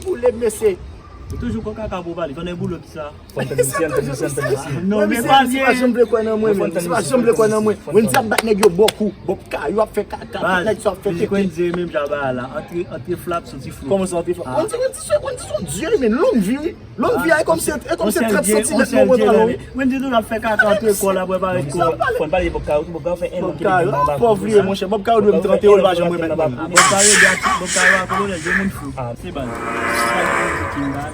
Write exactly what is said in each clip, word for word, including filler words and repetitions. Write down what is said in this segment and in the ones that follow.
Pou le mesye. Ou toujou kon kaka pou pale, konnen boulo ki sa. Fò n tann misye, n tann misye, n tann misye. Non, men misye pa pa janm vle kwè nan mwen, men misye pa janm vle kwè nan mwen. Wendy ap bat nèg yo bò kou, bò kay yo ap fè kaka, tout nèg sa ap fè tete. Wendy menm jan ba la, antre, antre flap, soti flou. Kòman sa antre flap? Wendy, Wendy se, Wendy se yon dye, men long vi, wi. Long vi a, e kòmsi, e kòmsi trant santimèt non mwen pran lwen. Wendy toujou ap fè kaka antre kò l, ap prepare kò l. Fò n pale de Bob Kayou tou, Bob Kayou fè en an ki depi nan bak. Pòv li ye, monchè. Bob Kayou dwe m trante euro pa janm remèt mwen. Bob Kayou de a ti, Bob Kayou a kolonèl, de moun fou. Se baz.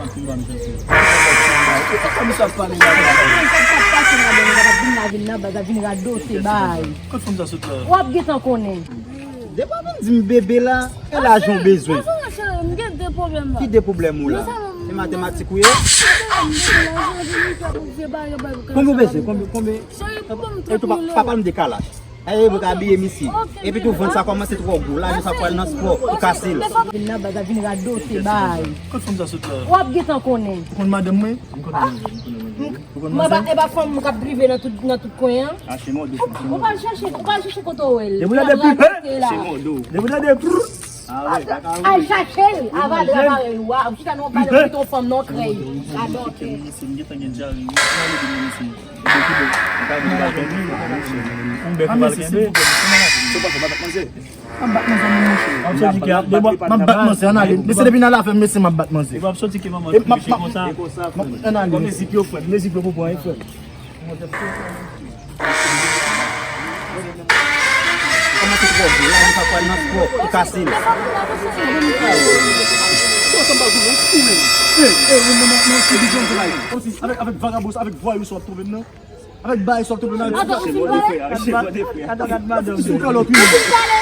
Sa misye ap pale la? Vin la, vin la, baz, vin radote bay. Kot fanm sa sot la? W ap gentan konnen. Depi w ap vin di m bebe la, e lajan w bezwen. Ki de pwoblèm ou la? Se matematik ou ye? Konbyen w bezwen? Konbyen, konbyen? E tou pa, pa pale m de kalach. Aye, pou ka abiye misye. Epi tou vant sa kòmanse twò gwo. Lajan sa pral nan spò pou kase l. Vin nan baz la, vin radote bay. Kot fanm sa sot la? W ap gentan konnen. Ou konn madanm mwen? M konn madanm mwen. Ou konn manzè? E pa fanm ou k ap drive nan tout, nan tout kwen an? Ou pral chache, ou pral chache kote w wè l. Depi w tande pri, depi w tande pri. Al chache l, avale aparèy ou a. Ou chita nan yon palè, ou kite yon fanm nan yon krèy. Gadò kè. M gentan gen dyare, wi. Mwen ale vin nan misye. Ou bèk ou pral kenbe. M ap bat manzè, m ap bat manzè, ann ale. Mesye, depi n al avè m, mesye, m ap bat manzè. Ou p ap soti ke manman touche konsa. Ann ale. Mezip yo, frè m, mezip yo pou pran, frè m. Kòmanse twò gwo, lajan sa pral nan spò pou kase l. Avèk, avèk vagabon sa, avèk vwayou sa w ap twouve m nan. Avèk bagay sa w ap twouve m nan. Atò, ou fin pale? Atò, gad madanm. Ou fin kalòt, wi. Ou fin pale?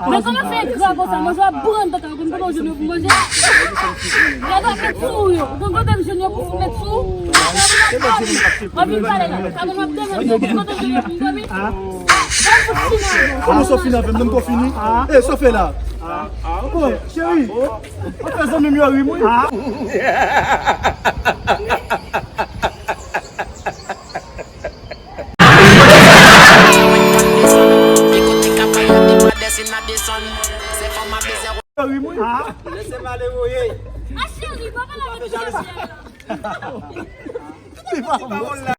Men kòman fè gra konsa? Manje w ap pran nan tèt ou, ou konn kote w jwenn yo pou manje? Gade w ap met sou ou yo. Ou konn kote w jwenn yo pou ou met sou ou? Ou fin pale la. Sa bon w ap dòmi, ou konn kote w jwenn yo pou dòmi? Kòman sa w fin avè m? Non, m poko fini. E, sa w fè la? Bon, cheri, w ap fè zanmi m yo ri m, wi. Wi, wi. Lese m ale voye. A cheri, pa pale avèk li konsa.